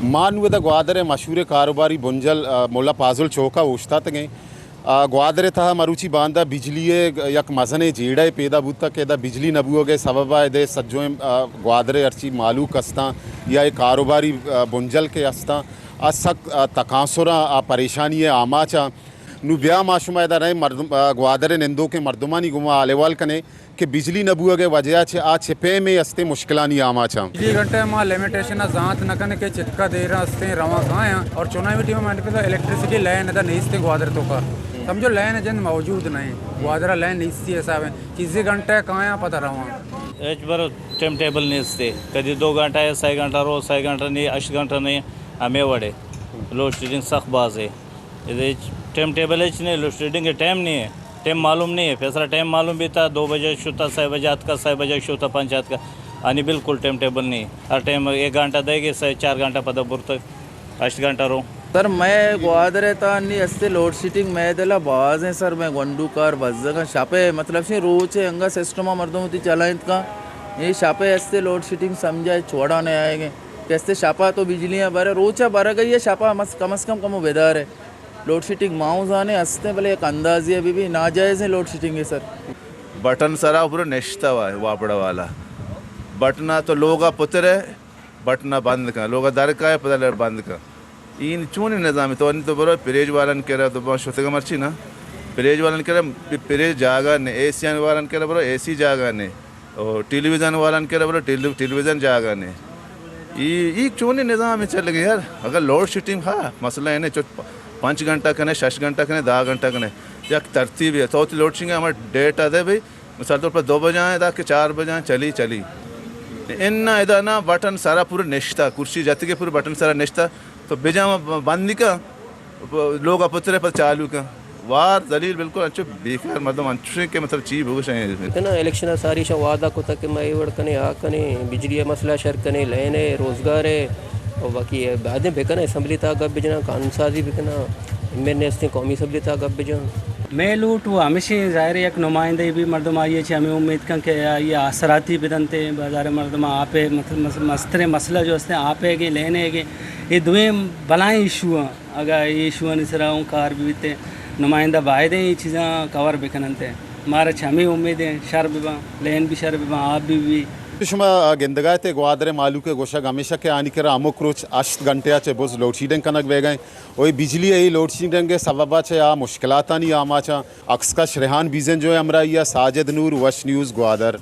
ما نوں ادا گوادر ءِ مشہور کاروباری بنجل، آ، ملا پازل چوک ءَ اوشتاتگیں۔ آ، گوادر ءِ تہا مروچی باندا بجلی ءِ یک مزنیں جیڑہ پیدا بوتگ کہ ادا بجلی نہ بوگ ءِ سبب ءَ ادے سجویں، آ، گوادر ءِ ہرچی مہلوک استاں یا اے کاروباری، آ، بنجل کہ استاں، آ سک، آ، تکانسراں، آ پریشانی ءِ آماچاں۔ نوں بیا ما شما ادا رئیں مردم، آ، گوادر ءِ نندوکیں مردمانی گوما حال احوال کنیں کہ بجلی نہ بوگ ءِ وجہ چہ آ چہ پیمیں استیں مشکلانی آماچاں۔ بجلی گھنٹہ ما لمیٹیشن ءَ زانت نہ کنیں کہ چتکا دیر استیں رواں کایاں، اور چونائی ٹیم من پتا الیکٹریسٹی لائن ادا نیستیں گوادر توکا۔ سمجھو لائن جند موجود نہیں، گوادر لائن نیستی حساب ہے، چیزیں گھنٹہ کایاں پتہ رواں۔ ہچبر ٹائم ٹیبل نیستے، کدی دو گھنٹہ ہے، سہ گھنٹہ رو، سہ گھنٹہ نہیں، ہشت گھنٹہ نہیں، ہمے وڑے۔ لوڈ شیڈنگ سخت باز ہے۔ ادا ہچ ٹائم ٹیبل ہچ نہیں، لوڈ شیڈنگ ٹائم نہیں ہے، ٹائم معلوم نہیں ہے۔ پیسرا ٹائم معلوم بیتا، دو بجہ شتا، سہ بجہ اتکا، سہ بجہ شتا، پنچ اتکا۔ آنی بالکل ٹائم ٹیبل نہیں، ہر ٹائم ایک گھنٹہ دئیگے، سہ چار گھنٹہ پدا برتگ، ہشت گھنٹہ رو۔ سر، مئے گوادر ءِ تہا نی استیں لوڈ شیڈنگ مئے دل ءَ باز ایں سر، مئے گونڈو کار بزگ اں۔ شپ ءَ مطلب چہ روچ ءَ انگا سسٹم ءَ مردم وتی چلائینت کن۔ اے شپ ءَ استیں لوڈ شیڈنگ سمجھا ہچ وڑا نہ آئیگ ایں کہ استیں شپ ءَ تو بجلی ءَ برے، روچ ءَ برگ ءَ ئے، شپ ءَ مس-، کم از کم کمو بدار ئے۔ لوڈ شیڈنگ ما اوں زانیں استیں، بلے یک اندازے ءَ بہ بی، ناجائزیں لوڈ شیڈنگ ایں سر۔ بٹن سرا پورا نشتہ وا-، واپڑا والا۔ بٹن ءَ تو لوگ ءَ پترے، بٹن ءَ بند کن، لوگ ءَ در کائے، پدا لے بند کن۔ این چونیں نظامے؟ تو انی تو برو پریج والن کرا، تو بان شتگا مرچی نا، پریج والن کرا، پ-، پریج جاگہ نے، اے سی والن کرا برو، اے سی جاگہ نے، او ٹیلی ویژن والن کرا برو، ٹیلی-، ٹیلی ویژن جاگہ نے۔ ای، ای چونیں نظامے چلگے یار؟ اگر لوڈ شیڈنگ ہا، مسئلہ ہے نے، چو پ-، پنچ گھنٹہ کنے، شش گھنٹہ کنے، دہ گھنٹہ کنے، یک ترتیبے ہے۔ تو وتی لوڈ شیڈنگ ہمے ڈیٹ ءَ دے بھئی، مثال طور پر دو بجہ ایں، ادا کہ چار بجہ ایں، چلی، چلی۔ اناں ادا نا بٹن سرا پورا نشتہ، کرسی جتگے پورا بٹن سرا نشتہ، تو بجا بند کن، لوگ ءَ پترے پد چالو کن۔ وار دلیل بالکل انچو بیکار، مردم انچوشیں کہ مطلب چی بگوشیں۔ کنا الیکشن ءَ ساری شاں وعدہ کتگ کہ ما اے وڑ کنیں، آ کنیں، بجلی ءِ مسئلہ شر کنیں، لین ءِ، روزگار ءِ، اور باقی بعدیں بکناں، اسمبلی تہا گپ بجناں، قانون سازی بکناں، ایم این اے استیں قومی اسمبلی تہا گپ بجاں۔ مئے لوٹ و ہمیشیں، ظاہر ہے یک نمائندہ بی، مردم آئی ءَ چہ ہمے امید کن کہ آئی ءَ آسراتی بدنت، بازار مردم آپ ءِ مت-، مس-، مستریں مسئلہ جو استیں آپ ءِ گیں، لین ءِ گیں، اے دوئیں بلائیں ایشو آں۔ اگاں اے ایشوانی سرا اوں کار بہ بیت، نمائندہ بائدیں اے چیزاں کور بکننت۔ مارا چہ ہمے امید ایں شر بباں، لین بھی شر بباں، آپ بھی بی۔ شما گندگا ات گوادر ءِ مہلوک ءِ گوشگ ہمیشہ کہ آنی کرا ہمک روچ ہشت گھنٹے ءَ چہ بز لوڈ شیڈنگ کنگ بیگا ایں۔ و اے بجلی ءِ اے لوڈ شیڈنگ ءِ سبب ءَ چہ آ مشکلاتانی آماچاں۔ عکس کش ریحان بیزنجو ءِ ہمراہی ءَ ساجد نور، وش نیوز، گوادر۔